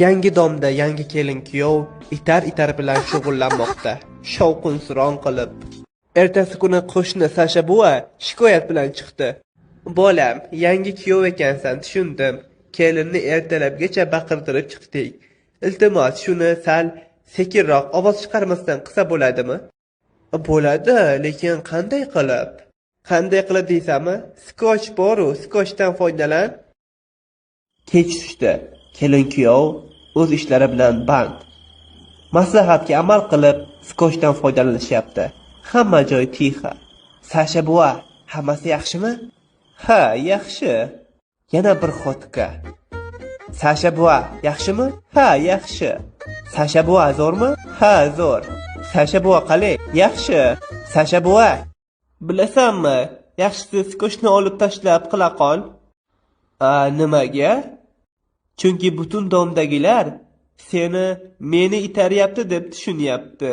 Yangi domda yangi kelin-kuyov itar-itar bilan shug'ullanmoqda, shovqin-suron qilib. Ertasi kuni qo'shni Sasha buva shikoyat bilan chiqdi. Bolam, yangi kuyov ekansan, tushundim. Kelinni ertalabgacha baqirtirib chiqding. Iltimos, shuni sal sekinroq, ovoz chiqarmasdan qilsa bo'ladimi? Bo'ladi, lekin qanday qilib? Qanday qilib deysanmi? Skoch bor-u, skochdan foydalan. Kech tushdi. Kelin-kuyov o'z ishlari bilan band. Maslahatga amal qilib, skochdan foydalanishyapti. Hamma joy tixa. Sasha buva, hammasi yaxshimi? Ha, yaxshi. Yana bir xotka. Sasha buva, yaxshimi? Ha, yaxshi. Sasha buva zo'rmi? Ha, zo'r. Sasha buva qalay? Yaxshi. Sasha buva, bilasanmi, yaxshisi skochni olib tashlab qila qol. A, nimaga? Chunki butun domdagilar seni meni itaryapti deb tushunyapti.